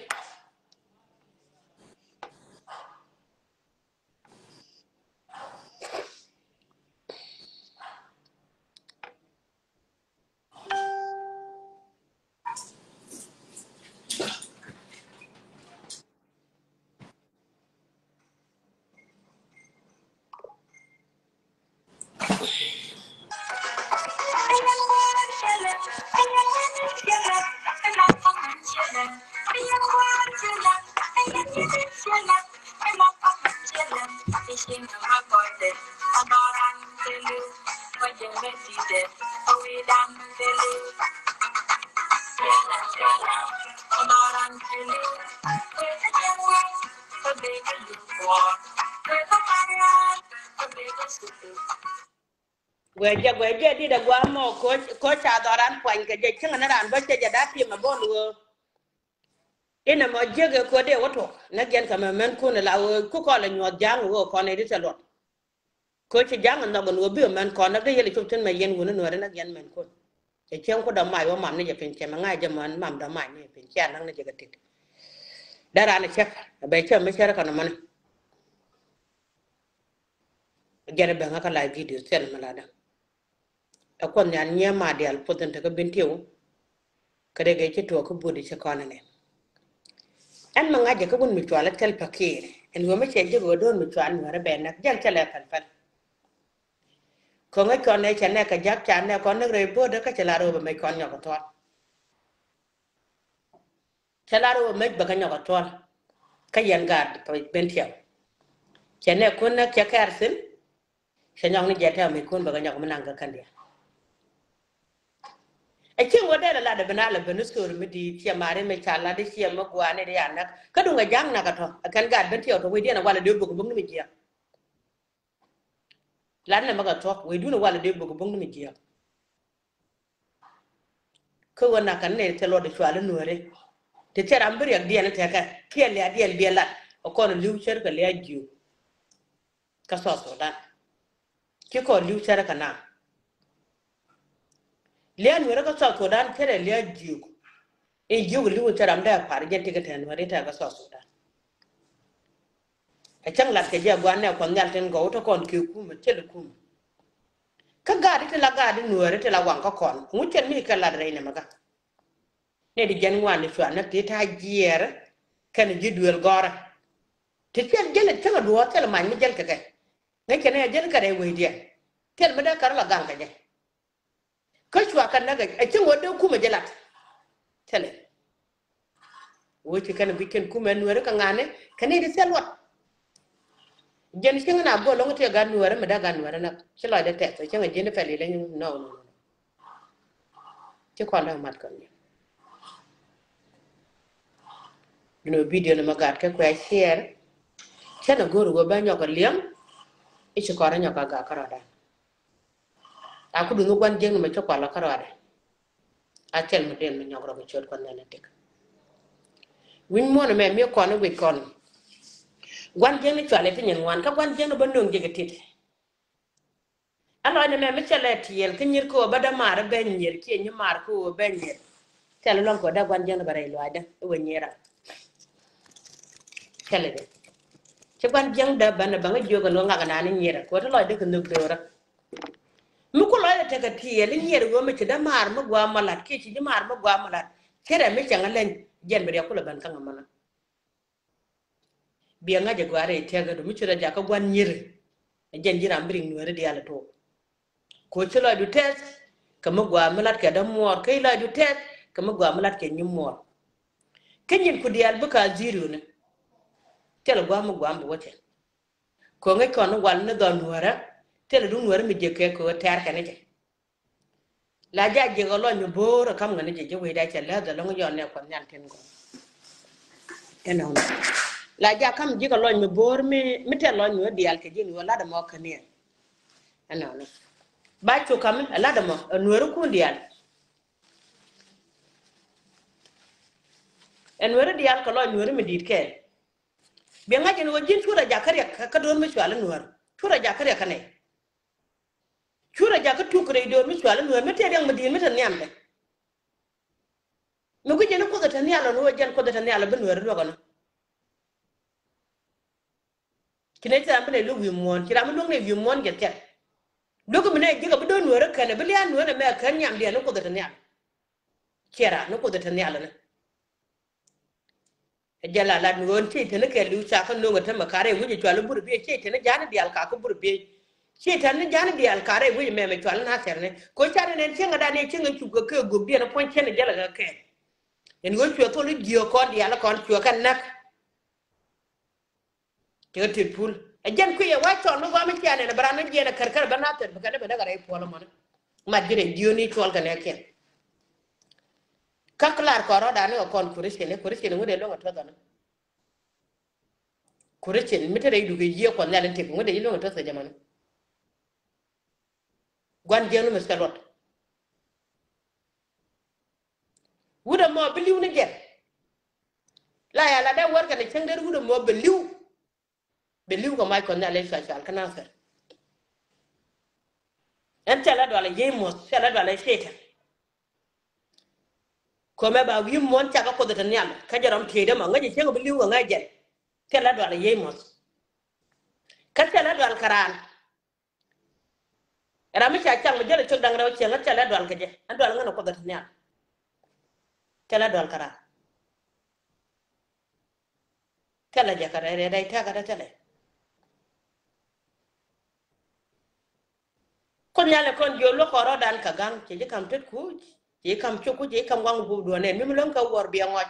Guɛcɛ guɛcɛ dit a gua̱a̱ mɔ koc koc ca dhɔran puany kɛ jɛ cieŋ ni ran bä cɛ jɛ da̱t tim a bol ɣöö. Inɛ mɔ jiäk ɛ ko̱dɛ wä tuɔk nä giɛn kɛ mɛ mɛn kun la ɣöö ku kɔl ɛ nyuɔth ja̱a̱ŋ ɣöö kɔn ɛ dit a luɔt. Koc ci ja̱a̱ŋ ɛ nhɔk ɛ nuɔth bi ɛ mɛn kɔn nä dee yɛl ɛ cop tin mɛ yɛn wuni nuɔri nä giɛn mɛn kun. Cɛ cieŋ ku dɔ̱ mac wä mam ni jɛ piny cɛ mɛ ŋa̱c jɛ mɛn mam dɔ̱ mac ni jɛ piny cɛ a la̱ŋ ni jɛ kɛ tit. Dee ran ɛ cɛp ɛ bɛ cɛ mi cɛr kɛ nɔmɔni. Jɛn ɛ bɛŋä kä live video thil mi latdä. Ɛ Kuoth Nhial nyiee ma diaal puɔth in tekä bin tiw. Kä dee gɛ ci tuɔɔk kä but i̱ ci kɔn in in. Ɛn mi ŋa̱c jɛ kä wun mi cual i̱ thil pakiir in wee mi cɛ jek ɣöö do̱r mi cual mi wärä bɛ näk jɛl thilɛ pɛl pɛl. Kɔŋ ɛ kɔn ɛ cɛ nɛ kɛ jak ca nɛ kɔn ni rɛy bo̱o̱dɛ kä cɛ la rɛw bɛ mec kɔn nyɔk kɛ thuɔl. Cɛ la rɛw bɛ mec bɛ kɛ nyɔk kɛ thuɔl. Kä yɛn gaat pɛ ben tiɛw. Cɛ nɛ kun nɛ cɛ kɛɛr thin. Cɛ nyɔk ni jɛ tɛw mec kun bɛ kɛ nyɔk mi naŋ kɛ kɛn diɛ. Ɛ cieŋ wä dee lɛ lat ɛ ben a lɛ ben ni thor mi di̱i̱t ciɛ mari mi ca lat i̱ ciɛ mi gua̱a̱ni di a näk. Kä duŋ ɛ ja̱a̱ŋ nak ɛ tɔ ɛ kɛn gaat ben tiɛw tɔ wecdiɛn ɛ walɛ dee bök bök ni mi jiɛk. Lat nɛ mɛ kɛ thuɔ̱k wecdun ɛ walɛ dee bök bök ni mi jiɛk. Kä ɣöö nakä nɛy thil luɔt cual i̱ nuääri. Ti thil ram bi riɛkdiɛn i̱ tekɛ kiɛ lia̱a̱diɛn biɛ lat ɛ kɔn li̱w cär kɛ lia̱a̱ jiök. Kä South Sudan ci kɔn li̱w cär kɛ na lia̱a̱ nuääri kä South Sudan cär ɛ lia̱a̱ jiök. In jiök li̱w cär ram dee par jɛn ti kɛ tɛn nuääri tɛn kä South Sudan. Ɛ cäŋ lat kɛ jɛ gua̱n nɛ kuɔth nhial tin gɔw te kɔn kiɛ kumɛ thil kumɛ. Kä gaat ti la gaat nuääri ti la waŋ kä kɔn ŋu cɛn mi kɛ lat rɛy nɛmɛ kä. Nɛ di jɛn ŋuan ni cuan nɛ ti ta̱a̱ jiɛɛr kɛn ji̱ duël gɔrɛ. Ti cɛn jɛl cäŋ a duɔ̱ɔ̱r thil mac mi jɛl kɛ kɛ ŋäc kɛ nɛ jɛl kɛ rɛy wecdiɛn. Thil mi dee kär la gaŋ kɛ jɛ. Kä cua kɛ näk ɛ cäŋ wä dee kumɛ jɛ lat. Thilɛ. Wä ci kɛn guic kɛn kumɛ nuääri kɛ ŋa̱ni kɛ ni di thil luɔt. Jɛn cieŋ na guɔ lɔŋ ti gat nuääri mi dee gat nuääri näk ci lɔcdɛ tɛth ɛ cäŋ ɛ ji̱n pɛl ilɛ nɔ nɔ nɔ. Ci kɔn dee mat kɔn ni. Dun wä bidio ni ma gat kɛ kuɛ ciɛɛr. Cɛn a go̱o̱r wä bä nyɔk a liɛŋ. I̱ ci kɔn a nyɔk a gat kärɔadan. A ku duŋ gua̱n jiäkni mɛ cä kual a kärɔadan. A thil mi den mi nyɔk rɔ kɛ ciöt kɔn nɛn a tik. Wi̱ny muɔ̱n mɛ mi kɔn i̱ wi̱c kɔn. Gua̱n jiäkni cuali ti nyin ŋuan kä gua̱n jiäkni bä nöŋ jiäk a tit. A lɔcdɛ mɛ mi cɛ lɛ tiɛɛl kä nyier kä wä bä dämaar i̱ ben nyier kiɛ nyimaar kä wä ben nyier. Thil luɔ̱ŋ kɛ wä dee gua̱n jiäkni bä rɛy luaacdä i̱ wä nyier ram. Thil i̱di ci gua̱n jiäkni dee bän i̱ bäŋä jiök ɛn wä ŋak ɛnan i̱ nyier kɛ wä ti lɔcdä kɛ nhök do̱rä. Mi ku lɔcdɛ tekɛ tiɛɛl i̱ nyier wä mi ci dämaar mi gua̱a̱ mɔ la̱t kiɛ ci nyimaar mi gua̱a̱ mɔ la̱t. Ci rɛm mi cäŋ ɛ leny jɛn bi riɛk kulɛ bän kä ŋämänä. Biɛ ŋa̱c ɛ gua̱a̱r rɛy tɛ̈kädu mi ci rɔ jakä gua̱n nyieri. Ɛ jɛn ji̱ ram bi riŋ nuääri diaal ɛ tuɔɔk. Koci lɔcdu tɛth kɛ mi gua̱a̱ mi lat kɛ dämuɔɔr kä i̱ lɔcdu tɛth kɛ mi gua̱a̱ mi lat kɛ nyimuɔɔr. Kä nyin ku diaal bikɛ a dhiriuni. Thilɛ gua̱a̱ mi gua̱a̱ mi wä cɛ. Ko̱ŋi kɔn wal ni dhɔn nuäärä thilɛ duŋ nuäärä mi jek kɛ kɛ ɣöö tɛ̈r kɛn jɛ. La ja jiɛk a lɔny mi bo̱o̱r a ka̱m ŋäni jɛ ji̱ wecda cɛ läth a lɔŋ yɔn nɛ kuɔth nhial tin gɔ̱r. Ɛnɔnɔ la ja ka̱m ji̱ kɛ lɔny mi bo̱o̱r mi mi tɛn lɔny mi wä diaal kɛ ji̱ ni wä lat ɛmɔ käniɛn. Ɛnɔnɔ ba cu ka̱m ɛ lat ɛmɔ ɛ nuäärikun diaal. Ɛ nuääri diaal kɛ lɔny nuääri mi di̱i̱t kɛɛl. Biɛ ŋa̱c ɛn ɣöö ji̱n curɛ jakä riɛk kä do̱r mi cual ɛ nuäär curɛ jakä riɛk kä nɛy. Curɛ jakä tuk rɛy do̱r mi cual ɛ nuäär mi tëë riɛk mi di̱i̱t mi te nhiamdɛ. Mi guic jɛn i̱ kuoth ɛ te nhial ɔn ɣöö jɛn kuoth ɛ te nhial ɛ bi nuäär luäk ɔn. Ci nɛy ti ram bi nɛy luäk wi̱i̱ muɔ̱ɔ̱n ci ram mi luäk nɛy wi̱i̱ muɔ̱ɔ̱n jɛ thiɛk. Luäk mi nɛy ji̱k ɛ bi do̱r nuäär ɛ kɛn ɛ bi lia̱a̱ nuäär ɛ mɛ ɛ kɛn nhiamdiɛn i̱ kuoth ɛ te nhial. Ciɛ raan i̱ kuoth ɛ te nhial ɔn. Ɛ jɛ la lat mi ɣöö ti te ni kɛ li̱w ca kä no̱o̱ŋ ɛ te mɛ ka rɛy wi̱c ɛ cual i̱ bur biey ci te ni ja̱a̱n i̱ diaal ka kä bur biey. Ci te ni ja̱a̱n i̱ diaal ka rɛy wi̱c ɛ mɛmɛ cual i̱ nathɛr ni ko̱ ca ni nɛn cieŋ ɛ dan ni cieŋ ɛ cuk kɛ kɛ gök diɛn ɛ puɔ̱ny cien ɛ jälɛ kɛ kɛɛl. Ɛn ɣöö cuɛ thol i̱ jiök kɔn diaal ɛ kɔn cuɛ kɛ näk. Cɛ kɛ tit pul ɛ jɛn kui̱ ɛ wa cɔl mi guam i̱ cia nɛn ɛ bɛ ran ni jiɛn ɛ kär kär ɛ bɛ nathɛr bɛ kɛn ɛ bɛ näk ɛ rɛy puɔl ɛmɔni. Mat ji̱ rɛy jiöni cuɔl kɛ nɛɛkiɛn. Kä klar kɔn rɔɔdan ni kɛ kɔn Christian, Christian ŋut dee luäŋ ɛ tuɔth ɔni. Christian mi te rɛy dukɛ yiëë kuɔth nhial in tëk ŋut dee ji̱ luäŋ ɛ tuɔth kɛ jɛ mɔni. Gua̱n jiäkni mi thil luɔt. Wut ɛmɔ bi li̱w ni jɛn. La ya la dee wär kɛn ɛ cäŋ der wut ɛmɔ bɛ li̱w. Bɛ li̱w kɛ mac kɔn nhial in cua cual kä nathɛr. Ɛn thilɛ dualɛ yiey muɔ̱th thilɛ dualɛ Cɛytan. Ko̱mɛ ba wi̱i̱ muɔ̱ɔ̱n cakɛ kuoth ɛ te nhial kä jɛ rɔm tieydä mɔ ŋäc ɛ cäŋ bi li̱w kɛ ŋäc jɛn. Thilɛ dualɛ yiey muɔ̱th. Kä thilɛ dual kɛ raan. Ram mi ca cak mi jäl cök da̱ŋ rɛw cieŋ ɣän thilɛ dual kɛ jɛ ɣän dual ŋän ɛ kuoth ɛ te nhial. Thilɛ dual kɛ raan. Thilɛ jɛ kɛ rɛy rɛy rɛy tɛ̈kä dä thilɛ. Kuoth Nhial ɛ kɔn jiök luɔk kɔn rɔɔdan kɛ gaŋ, cɛ ji̱ ka̱m tetku, cɛ ji̱ ka̱m cukku, cɛ ji̱ ka̱m waŋ bup duɔ̱ɔ̱nɛ, mi mi luäŋ kɛ wuɔr biɛ ŋɔc.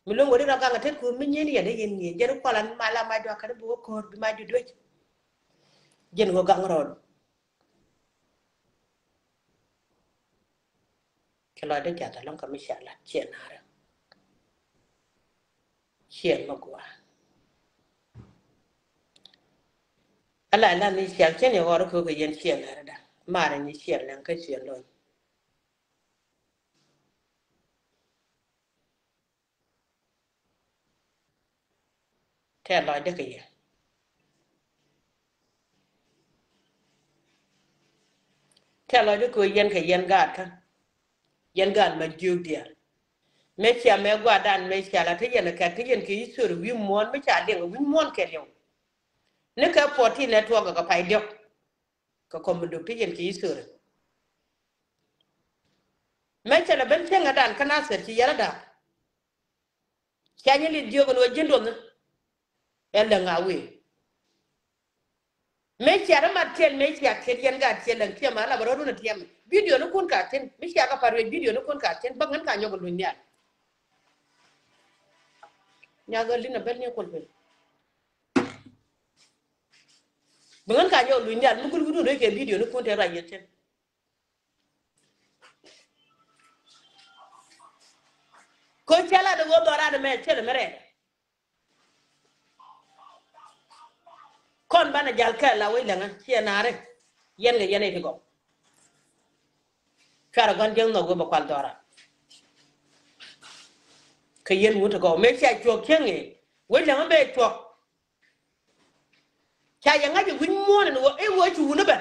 Mi luäŋ wä di rɔ gaŋ kɛ tetku, mi nyieen yɛn dee yɛn nyieen, jɛn kual an mal a mac duak kɛ di bi wä ko̱o̱r bi mac duec. Jɛn wä gaŋ rɔɔdu. Kɛ lɔcdä jath ɛlɔ̱ŋ kɛ mi cia lat ciɛ na̱rä. Ciɛ mi gua. Ala ilan ni cial cɛn i̱ ɣɔr i̱ köök i̱ yɛn ciɛ na̱rä da. Marɛ ni ciɛ lɛŋ kä ciɛ lɔny. Tɛth lɔcdä kɛ yɛ. Tɛth lɔcdä kɛ yɛn kɛ yɛn gaat kä. Yɛn gaat ma jiök diaal. Mëë cia mëë gua̱a̱rdan mëë cia la te yɛn kɛ te yɛn kɛ history wi̱i̱ muɔ̱ɔ̱n mi ca liŋ wi̱i̱ muɔ̱ɔ̱n kɛ liŋ. Ni kɛ fourteen network kɛ pay diɔ̱k. Kɛ kɔm mi dök te yɛn kɛ history. Mëë cɛ lɛ ben cieŋädan kä Nasir ci yɛn a da̱a̱k. Cia nyɛ li̱th jiök ɛn ɣöö ji̱n duɔth ni ɛ läŋ a wi̱i̱. Mëë cia rɛ mat tiɛl mëë cia tiɛl yɛn gaat ciɛ läŋ tiɛm a la bɛ rɔ̱dun ɛ tiɛm. Video ni kun ka thi̱n mi cia kɛ pa̱r wi̱i̱ video ni kun ka thi̱n bä ŋän ka nyɔk ɛ luny nhial. Nyath ɣä li̱n ɛ bäl ni ɛ kuɔl piny. Bä ŋän ka nyɔk ɛ luny nhial mi gul wudun rɛy kɛ video ni kun te ruac yɛn thi̱n. Ko cɛ la de wä dhɔran mɛ cɛ lɛ mɛ rɛɛ. Kɔn banɛ jal kɛ la wec lɛŋä ciɛ na̱rä. Yɛn kɛ yɛn ɛ ti gɔw. Cuarɛ gɔn jiäŋ nhɔk wä bɛ kual dhɔran. Kɛ yɛn wut ti gɔw mɛ cia cuɔk cieŋ i̱ wec lɛŋä bɛ cuɔk. Ca yɛ ŋa̱c i̱ wi̱c muɔ̱ɔ̱n in wä i̱ wä ci wuni bɛ.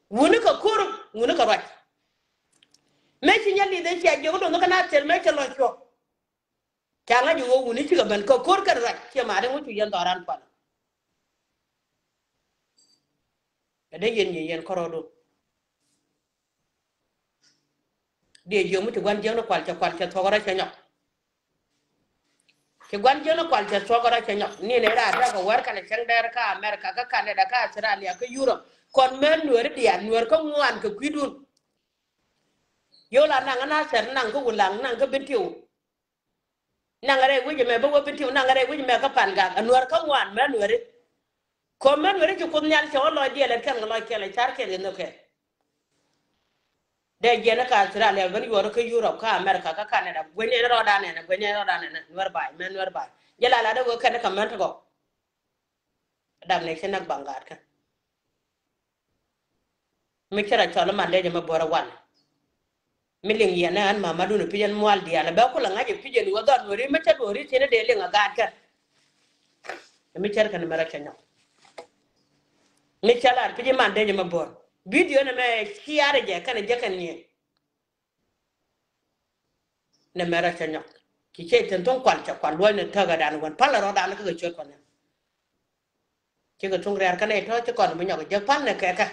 Wuni kɛ ko̱r wuni kɛ ruac. Mëë ci nyɛ li̱th ëë cia jiök i̱ do̱n kä na thil mëë cɛ lɔc cuɔ̱k. Ca ŋa̱c i̱ ɣöö wuni cikɛ ben kɛ ko̱r kɛn ruac ciɛ ma̱a̱t in wä cu yɛn dhɔran kual. Ɛ dee yɛn nyi yɛn kärɔɔdu. Diɛ jiök mi ti gua̱n jiäkni kual cɛ kual cɛ thuɔ̱k rɔ cɛ nyɔk. Ci gua̱n jiäkni kual cɛ thuɔ̱k rɔ cɛ nyɔk ni nɛ raar rɛk kɛ wär kɛnɛ cäŋ dɛɛr kä America kä Canada kä Australia kä Europe. Kɔn mɛ nueeri diaal nueer kä ŋuan kɛ kui̱dun. Yola naŋ kä Nasir naŋ kä Wulaŋ naŋ kä Bentiu. Naŋ rɛy wi̱c ɛmɛ bä wä Bentiu naŋ rɛy wi̱c ɛmɛ kä Pangak ɛ nueer kä ŋuan mɛ nueeri. Kɔn mɛ nueeri ci Kuoth Nhial cɛ wä lɔc diɛɛl ɛn kɛn kɛ lɔc kɛl ɛ car kɛl in nhök kɛ. Dee jiɛn kä Australia ben yuɔr kä Europe kä America kä Canada guɛny ɛn rɔɔdan ɛn guɛny ɛn rɔɔdan ɛn nuɛr ba̱a̱c mɛ nuɛr ba̱a̱c jɛ la la dee wee kɛn kä mɛn ti gɔk. Dap nɛ ci nak baŋ gaat kä. Mi cɛ rɔ cɔl man dee jɛ mɛ bɔrɛ wan. Mi liŋ yɛn ɛ ɛn mamadun ɛ pi̱c ɛn mual diaal ɛ bɛ kulɛ ŋa̱c ɛ pi̱c ɛn wä dhɔr nuɛri mi cɛ duɔri cin ɛ dee liŋ ɛ gaat kä. Mi cɛ rɔ kɛn mɛ rɔ cɛ nyɔk. Mi cɛ lar pi̱c iman dee jɛ mɛ bɔr. Video nɛ mɛ ciarɛ jɛ kɛn jɛ kɛn ni. Nɛ mɛ rɔ cɛ nyɔk. Ci cɛ thin thuŋ kual cɛ kual luɔ̱c ni täkädan wän pal rɔɔdan kä kɛ ciöt kɔn. Cikɛ tuŋ riar kä nɛ tɔ̱ ci kɔn bi nyɔk jek pal nɛ kɛ kɛ.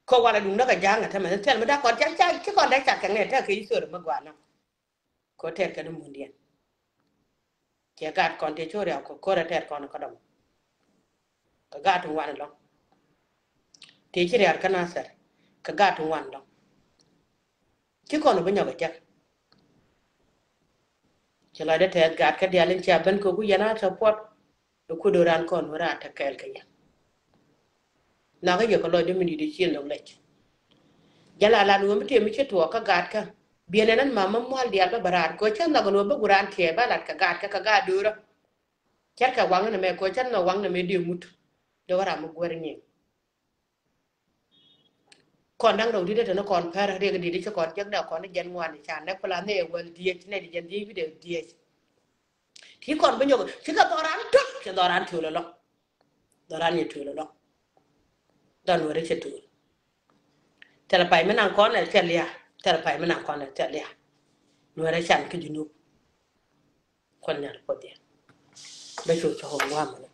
Kä wal a duŋ ni kɛ ja̱a̱ŋ ɛ tämɛ ni thil mi da̱k kɔn ca ca ci kɔn dee cat kɛ ŋɛ tɛk kɛ i̱ thöri mi gua̱a̱n nɔ. Kɛ tɛt kɛ ni mundiɛn. Cɛ gaat kɔn tëë ci riak kɛ ko̱r ɛ tɛt kɔn kä dɔm. Kɛ gaat ti ŋuan ɛlɔ̱ŋ. Tëë ci riak kä Nasir kɛ gaat ti ŋuan ɛlɔ̱ŋ. Ci kɔn bi nyɔk ɛ jek. Ci lɔcdä tɛth gaat kä diaal in cia ben kɛ ku yɛn a support. Ɛ ku do̱ran kɔn wä raa te kɛɛl kɛ yɛn. Nakä yɛ kɛ lɔcdä mi di̱t i̱ ci nhök lɛc. Jɛ la lat wä mi tëë mi ci tuɔɔk kä gaat kä. Biɛn ɛn ɛn mam mi mual diaal bä bä raar kɛ cä nhɔk ɛn wä bä gu raan tiɛɛ bä lat kɛ gaat kä kɛ gaat do̱rä. Cär kɛ waŋ ni mɛ kɛ cä nhɔk waŋ ni mɛ diɛ mut. Dee wä ram mi guɛr nyiŋ. Kɔn da̱ŋ rɛw di̱t ɛ teni kɔn pɛr riɛk di̱t ci kɔn jek dee kɔn jɛn ŋuan i̱ ca nɛk kula ni ɛ wäl diec nɛy ti jɛn diec wi̱dɛ diec. Ti kɔn bi nyɔk ti kɛ dhɔran tut kɛ dhɔran tiol ɛlɔ̱ŋ. Dhɔran yɛ tiol ɛlɔ̱ŋ. Dhɔn weri cɛ tiol. Thilɛ pay mi naŋ kɔn ɛ thil ya. Thilɛ pay mi naŋ kɔn ɛ thil ya. Nuɛrɛ can kä Junub. Kuɔn Nhial puɔth yɛ. Bɛ cu cɔk ŋuam.